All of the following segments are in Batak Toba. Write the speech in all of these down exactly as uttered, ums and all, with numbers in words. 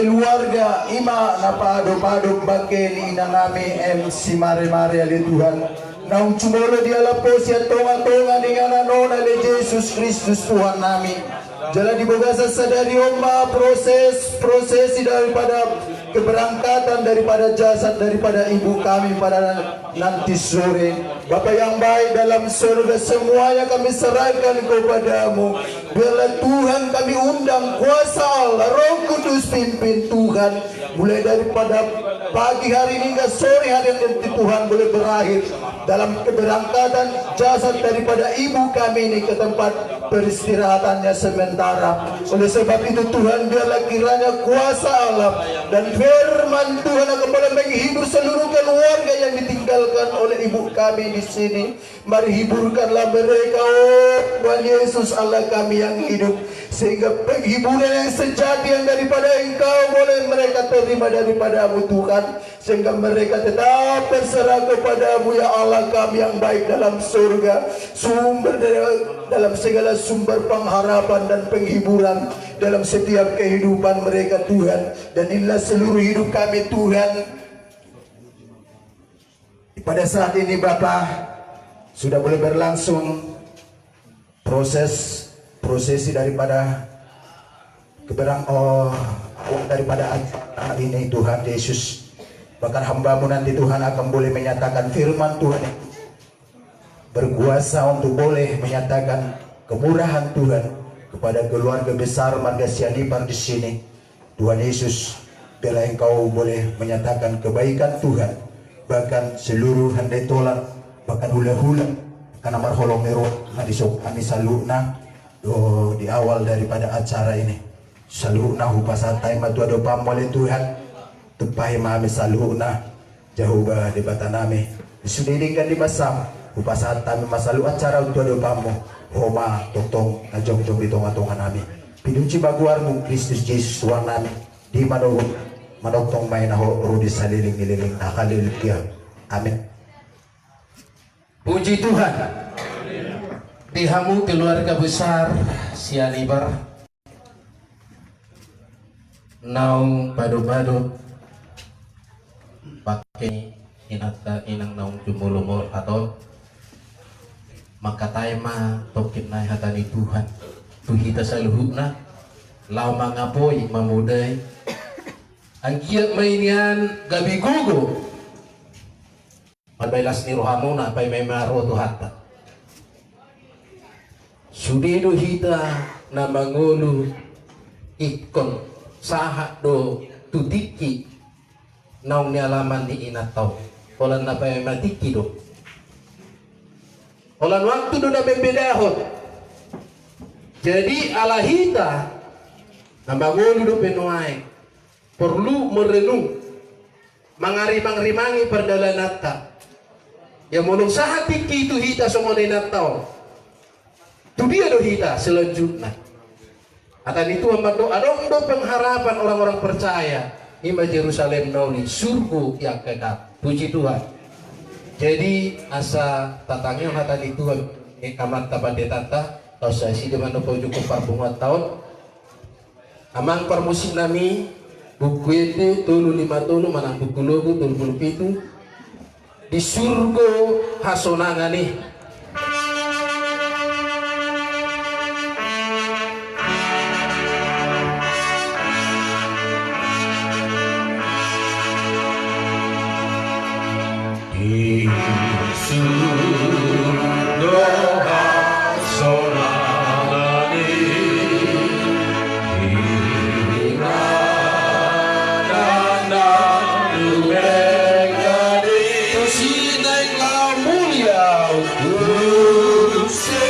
Keluarga i ma na paadop-adop bangke ni inanami M C Mare-mare ale Tuhan. Naung jumolo dialap Ho sian tonga-tonga ni ingananMon ale Jesus Kristus Tuhannami. Jala di bagasan sadari on ma proses, prosesi daripada keberangkatan daripada jasad daripada ibu kami pada nanti sore. Bapa yang baik dalam surga, semuanya kami serahkan kepada-Mu. Biarlah Tuhan kami undang kuasa Allah, Roh Kudus pimpin Tuhan. Mulai daripada pagi hari ini hingga sore hari nanti Tuhan boleh berakhir dalam keberangkatan jasad daripada ibu kami ini ke tempat peristirahatannya sementara. Oleh sebab itu Tuhan, biarlah kiranya kuasa Allah dan firman Tuhan akan boleh menghibur seluruh keluarga yang ditinggalkan oleh ibu kami di sini. Mari hiburkanlah mereka, oh Tuhan Yesus Allah kami yang hidup, sehingga penghiburan yang sejati yang daripada Engkau boleh mereka terima daripada-Mu Tuhan, sehingga mereka tetap berserah kepada-Mu ya Allah kami yang baik dalam surga, sumber dari, dalam segala sumber pengharapan dan penghiburan dalam setiap kehidupan mereka Tuhan, dan inilah seluruh hidup kami Tuhan. Pada saat ini Bapa, sudah boleh berlangsung proses, prosesi daripada keberang, oh, daripada acara ini Tuhan Yesus. Bahkan hamba-Mu nanti Tuhan akan boleh menyatakan firman Tuhan yang berkuasa untuk boleh menyatakan kemurahan Tuhan kepada keluarga besar marga Sianipar di sini. Tuhan Yesus, biarlah Engkau boleh menyatakan kebaikan Tuhan, bahkan seluruh handai tolan, bahkan hula-hula, karena marholong ni roha na disok kami saluhutna, do di awal daripada acara ini. Saluhutna hupasahat hami ma tu adopanMu ale Tuhan, tumpahi ma hami saluhutna. Jahowa Debatanami, di sude denggan ni basaM, hupasahat hami ma saluhut acara on tu adopanMu, Ho ma tongtong na jongjong di tonga-tonganami. Pinuji ma goarMu Kristus Jesus Tuhanami, di manogot, manongtong ma i na hot ro di saleleng ni lelengna. Haleluya. Amin. Puji Tuhan. Di hamu keluarga besar Sianipar, naung paadop-adop bangke ni inanta, inang naung jumolo marhato on, mangkatai ma tongkin nai hata ni Tuhan tu hita saluhutna, laho mangapoi, mamodai, anggiat ma i nian gabe gogo marbaen las ni rohamuna, paima-ima ro Tuhanta. Sude do hita na mangolu ingkon sahat do tu tingki naung nialaman ni inanta on. Holan na paima tingki do. Holan waktu do na membedahon. Jadi ala hita na mangolu dope nuaeng porlu merenung, mangarimang-rimangi pardalananta. Ia molo sahat tingki tu hita songon inanta on, tu dia do hita selanjutna? Hata ni Tuhan mandok, adong do pengharapan orang-orang percaya, i ma Jerusalem na uli, surgo yang kekal. Puji Tuhan. Jadi asa tatangihon hata ni Tuhan, eh, amanta panditanta, tausa i do manopojung parbungaon taon. Amang parmusiknami, Buku Ende tolu lima tolu manang Buku Logu tolu pulu pitu, di surgo hasonangan i. Di surgo hasonangan i, di na na tumengkadi. Tusi naeng laho mulia, tusi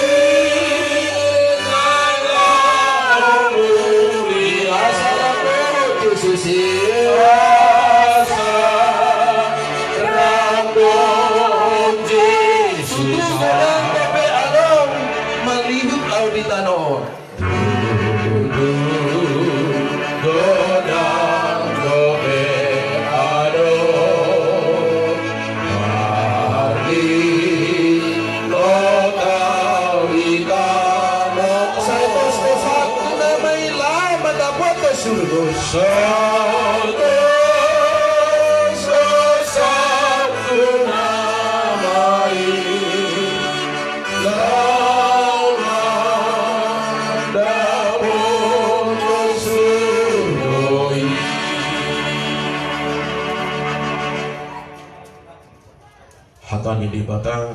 naeng laho mulia, asa rap dohot Jesus i, asa rap dohot Jesus. Tutu godang dope adong mangihut ahu di tano on. Tutu godang dope adong mangihut ahu di tano on. Sai tos-tos hata na maila ma dapotan surgo. Sa Di Debata,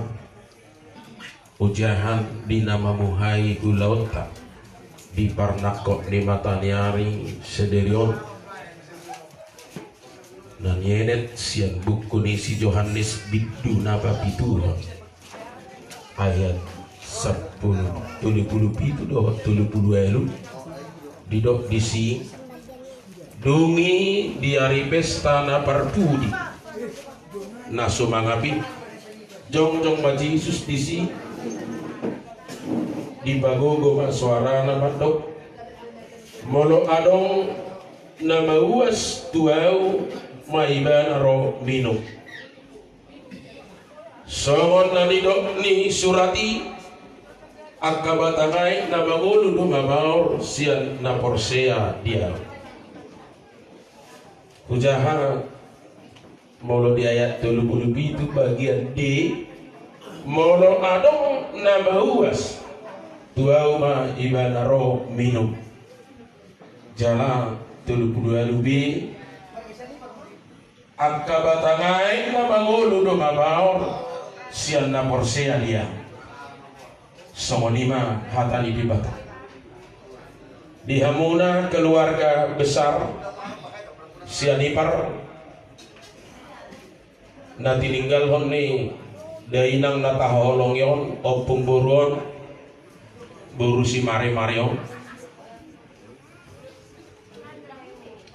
ojahan di na mamuhai ulaonta di parnangkok ni mataniari sadari on, na nienet sian buku ni si Johannes bindu na papituhon, ayat sampulu, tolu pulu pitu dohot tolu pulu ualu. Didok disi, dung i di ari pesta na parpudi, na so mangap i, jongjong ma Jesus disi. Dipagogo ma soarana mandok, molo adong na mauas tu ahu, ma ibana ro minum. Songon na nidok ni surat i, angka batang aek na mangolu do mabaor sian na porsea di ahu. Hujaha molo di ayat tolu pulu pitu bagian D, molo adong na mauas tu ahu ma ibana ro minum. Jala tolu pulu ualu B, angka batang aek na mangolu do mabaor sian na porsea di ahu. Songon i ma hata ni Debata. Di hamuna keluarga besar Sianipar, na tininggalhon ni dainang na tahaholongi on, ompung boru on, boru si Mare-mare on.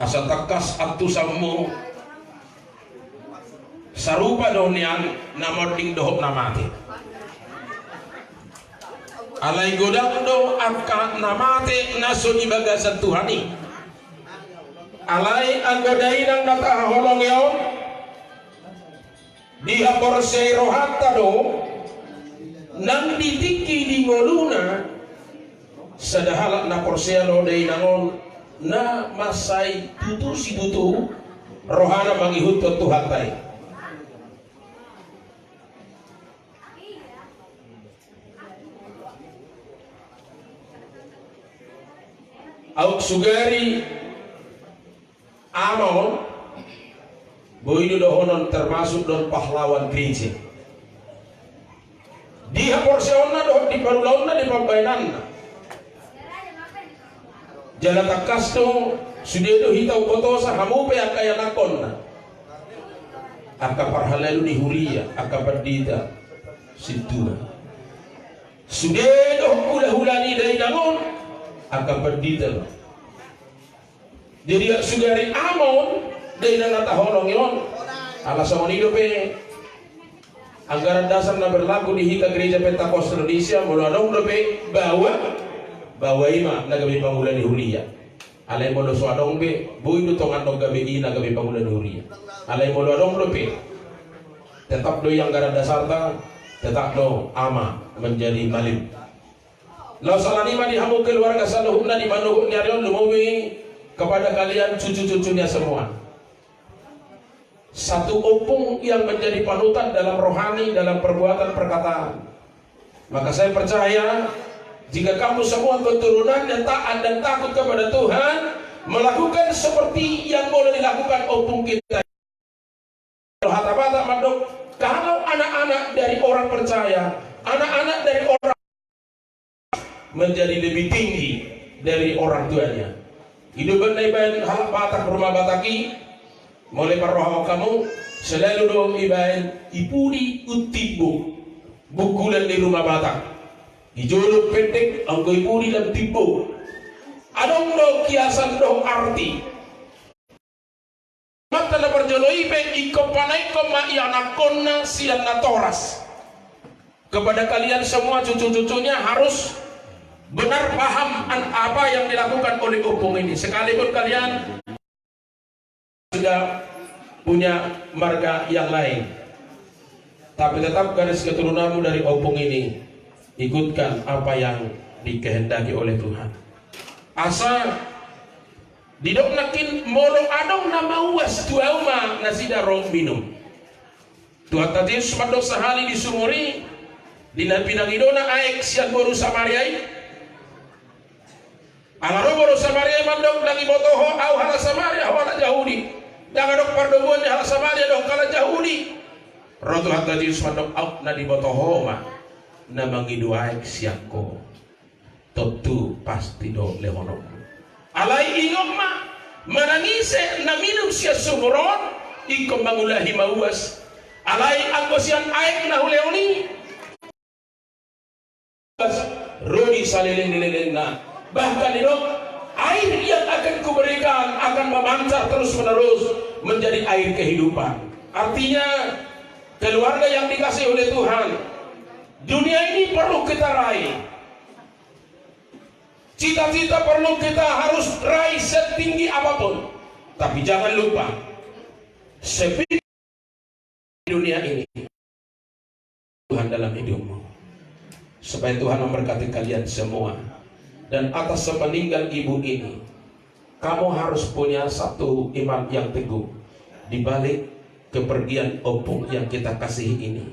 Asa tangkas antusanmu sarupa do nian na monding dohot na mate. Alai godang do angka na mate na so di bagasan Tuhan i. Alai anggo dainang na tahaholongi on, dihaporseai rohanta do nang di tingki di ngoluna, sada halak na porsea do dainang on, na mansai tutu situtu rohana mangihuthon Tuhanta i. Aut sugari ama on, boi do dohonon termasuk do on pahlawan gereja. Di haporseaonna dohot di parulaonna, di pambahenanna. Jala tangkas do, sude do hita umbotosa, hamu pe angka ianakkonna, angka parhalado ni huria, angka pandita, sintua. Sude do hulahula ni dainang on, angka pandita do. Jadi, aut sugari ama on, dainang na tahaholongi on. Ala songon i dope anggaran dasar na berlaku di hita Gereja Pentakosta Indonesia, molo adong dope baoa, baoa i ma na gabe pangula ni huria. Alai molo so adong be, boi do tongan do gabe i na gabe pangula ni huria. Alai molo adong dope, tetap do i anggaran dasarta, tetap do ama menjadi malim. Laos alani i ma di hamu keluarga saluhutna di manogot ni ari on, lumobi kepada kalian cucu-cucunya semua. Satu ompung yang menjadi panutan dalam rohani, dalam perbuatan, perkataan. Maka saya percaya, jika kamu semua keturunannya taat dan takut kepada Tuhan, melakukan seperti yang boleh dilakukan ompung kita. Hata Batak mandok, kalau anak-anak dari orang percaya, anak-anak dari orang menjadi lebih tinggi dari orang tuanya. I do umbahen na ibahen halak Batak rumah Batak i, molo parrohahon hamu, selalu do ibahen i pudi lam timbo, bungkulan ni rumah Batak. I jolo pendek, anggo i pudi lam timbo. Adong do kiasan dohot arti. Maka na parjolo i pe ingkon panaekhon ma ianakkonna sian natoras. Kepada kalian semua cucu-cucunya harus benar paham an-, apa yang dilakukan oleh ompung ini. Sekalipun kalian sudah punya marga yang lain, tapi tetap garis keturunanmu dari ompung ini, ikutkan apa yang dikehendaki oleh Tuhan. Asa didok nangkin, molo adong na mauas tu ahu ma nasida ro minum. Tuhanta Jesus mandok sahali di sumur i, di na pinangidona aek sian boru Samaria i. Ala ro boru Samaria i mandok, ndang diboto ho ahu halak Samaria, ahu halak Jahudi. Ndang adong pardomuan ni halak Samaria dohot halak Jahudi. Ro Tuhanta Jesus mandok, aut na diboto ho ma na mangido aek sian ho, tontu pasti do lehononmu. Alai ingot ma, manang ise na minum sian sumur on, ingkon mangulahi ma uas. Alai anggo sian aek na hulehon i, ro di saleleng ni lelengna. Bahkan didok, air yang akan kuberikan akan memancar terus-menerus menjadi air kehidupan. Artinya, keluarga yang dikasihi oleh Tuhan, dunia ini perlu kita raih. Cita-cita perlu kita harus raih setinggi apapun. Tapi jangan lupa, sepi dunia ini, Tuhan dalam hidupmu. Supaya Tuhan memberkati kalian semua. Dan atas sepeninggal ibu ini, kamu harus punya satu iman yang teguh. Di balik kepergian ompung yang kita kasihi ini,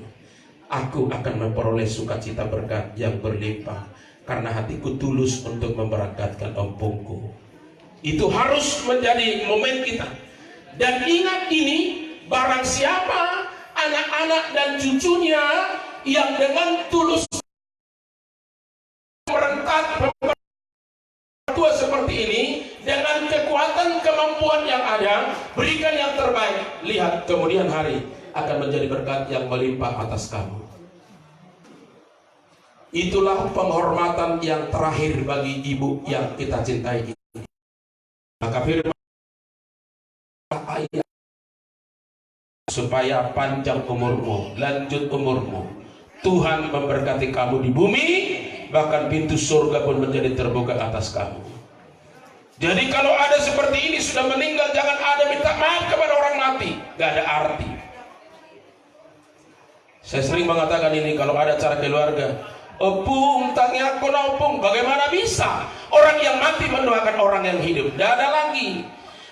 aku akan memperoleh sukacita berkat yang berlimpah karena hatiku tulus untuk memberangkatkan ompungku. Itu harus menjadi momen kita. Dan ingat ini, barang siapa anak-anak dan cucunya yang dengan tulus merangkak tua seperti ini, dengan kekuatan kemampuan yang ada, berikan yang terbaik. Lihat, kemudian hari akan menjadi berkat yang melimpah atas kamu. Itulah penghormatan yang terakhir bagi ibu yang kita cintai ini. Maka firman, supaya panjang umurmu, lanjut umurmu. Tuhan memberkati kamu di bumi, bahkan pintu surga pun menjadi terbuka atas kamu. Jadi kalau ada seperti ini sudah meninggal, jangan ada minta maaf kepada orang mati, gak ada arti. Saya sering mengatakan ini kalau ada acara keluarga, ompung, tangiangkon ompung, bagaimana bisa orang yang mati mendoakan orang yang hidup? Tidak ada lagi.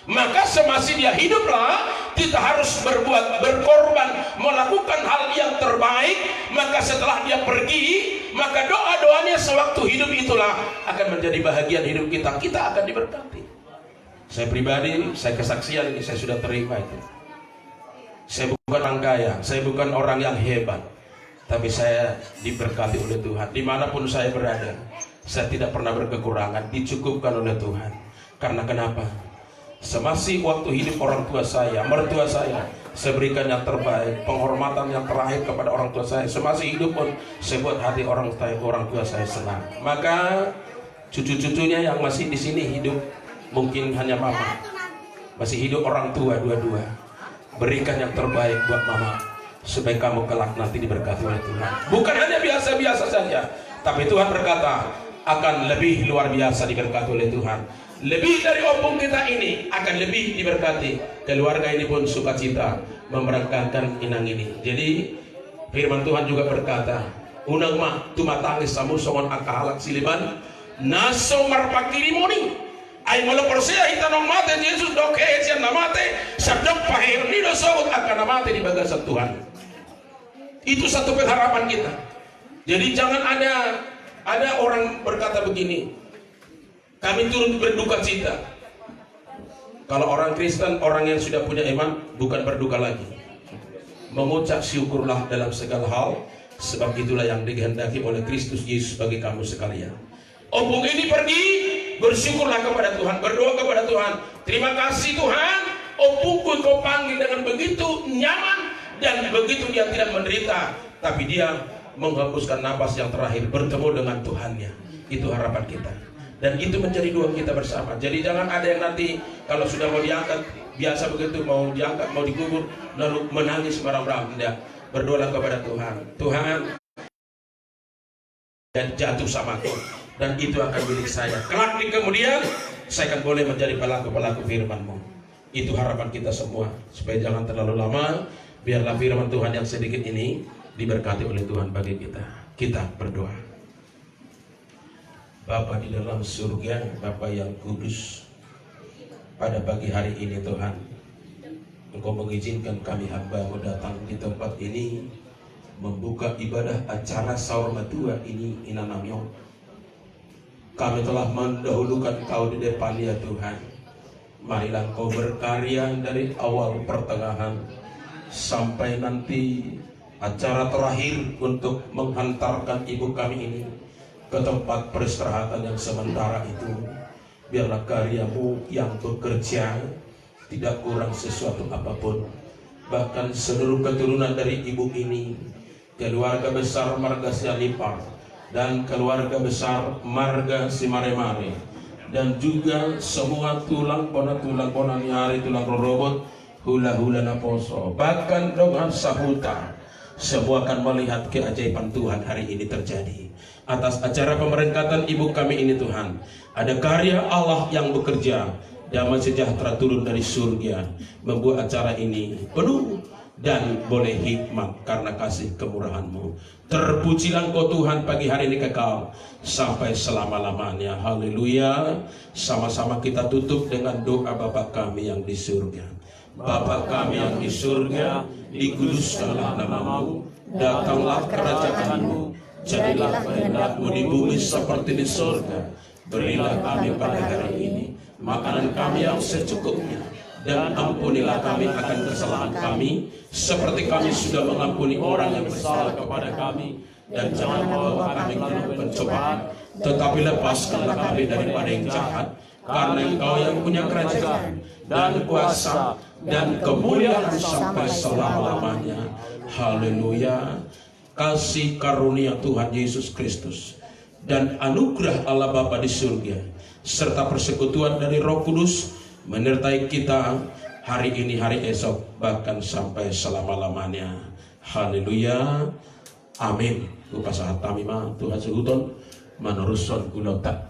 Maka semasa dia hiduplah kita harus berbuat, berkorban, melakukan hal yang terbaik. Maka setelah dia pergi, maka doa-doanya sewaktu hidup itulah akan menjadi bahagian hidup kita. Kita akan diberkati. Saya pribadi, saya kesaksian ini, saya sudah terima itu. Saya bukan orang kaya, saya bukan orang yang hebat, tapi saya diberkati oleh Tuhan. Dimanapun saya berada, saya tidak pernah berkekurangan, dicukupkan oleh Tuhan. Karena kenapa? Semasih waktu hidup orang tua saya, mertua saya, saya berikan yang terbaik, penghormatan yang terakhir kepada orang tua saya. Semasih hidup pun saya buat hati orang, orang tua saya senang. Maka cucu-cucunya yang masih di sini hidup, mungkin hanya mama. Masih hidup orang tua dua-dua. Berikan yang terbaik buat mama, supaya kamu kelak nanti diberkati oleh Tuhan. Bukan hanya biasa-biasa saja, tapi Tuhan berkata, akan lebih luar biasa diberkati oleh Tuhan. Lebih dari ompung kita ini, akan lebih diberkati. Keluarga ini pun sukacita memberangkatkan inang ini. Jadi, firman Tuhan juga berkata, unang ma tumatangis hamu songon angka halak sileban na so marpangkirimon i. Ai molo porsea hita naung mate, Jesus dok hehe sian na mate, sandok paheheon i do sogot angka na mate di bagasan Tuhan. Itu satu pengharapan kita. Jadi jangan ada, ada orang berkata begini, kami turut berduka cita. Kalau orang Kristen, orang yang sudah punya iman, bukan berduka lagi. Mengucap syukurlah dalam segala hal, sebab itulah yang dikehendaki oleh Kristus Yesus bagi kamu sekalian. Ompung ini pergi, bersyukurlah kepada Tuhan, berdoa kepada Tuhan. Terima kasih Tuhan, ompungku kau panggil dengan begitu nyaman dan begitu dia tidak menderita. Tapi dia menghembuskan napas yang terakhir, bertemu dengan Tuhannya. Itu harapan kita. Dan itu menjadi doa kita bersama. Jadi jangan ada yang nanti kalau sudah mau diangkat, biasa begitu, mau diangkat, mau dikubur, lalu menangis marah-marah. Tidak. Berdoalah kepada Tuhan. Tuhan, dan jatuh sama aku. Dan itu akan milik saya. Kelak di kemudian, saya akan boleh menjadi pelaku-pelaku firman-Mu. Itu harapan kita semua, supaya jangan terlalu lama, biarlah firman Tuhan yang sedikit ini diberkati oleh Tuhan bagi kita. Kita berdoa. Bapa di dalam surga, Bapa yang kudus, pada pagi hari ini Tuhan, Engkau mengizinkan kami hamba-Mu datang di tempat ini, membuka ibadah acara Saur Matua ini, Inang Nami on. Kami telah mendahulukan Kau di depan, ya Tuhan. Marilah Engkau berkarya dari awal pertengahan, Sampai nanti acara terakhir untuk menghantarkan ibu kami ini ke tempat peristirahatan yang sementara itu, biarlah karyamu yang bekerja tidak kurang sesuatu apapun. Bahkan seluruh keturunan dari ibu ini, keluarga besar marga Sianipar dan keluarga besar marga Simaremare, dan juga semua tulang bona, tulang bona ni ari, tulang rorobot, hulahula naposo, bahkan dongan sahuta, semua akan melihat keajaiban Tuhan hari ini terjadi. Atas acara pemerangkatan ibu kami ini, Tuhan, ada karya Allah yang bekerja, damai sejahtera turun dari surga, membuat acara ini penuh dan boleh hikmat karena kasih kemurahan-Mu. Terpujilah Engkau, Tuhan, pagi hari ini kekal sampai selama-lamanya. Haleluya. Sama-sama kita tutup dengan doa Bapa kami yang di surga. Bapa kami yang di surga, dikuduskanlah nama-Mu, datanglah kerajaan-Mu, jadilah kehendak-Mu di bumi seperti di surga. Berilah kami pada hari ini makanan kami yang secukupnya, dan ampunilah kami akan kesalahan kami, seperti kami sudah mengampuni orang yang bersalah kepada kami, dan jangan bawa kami ke dalam pencobaan, tetapi lepaskanlah kami daripada yang jahat, karena Engkau yang punya kerajaan, dan kuasa, dan kemuliaan sampai selama-lamanya. Haleluya. Kasih karunia Tuhan Yesus Kristus dan anugerah Allah Bapa di surga, serta persekutuan dari Roh Kudus menyertai kita hari ini, hari esok, bahkan sampai selama-lamanya. Haleluya. Amin. Hupasahat hami ma tu hasuhuton, manorushon ulaonta.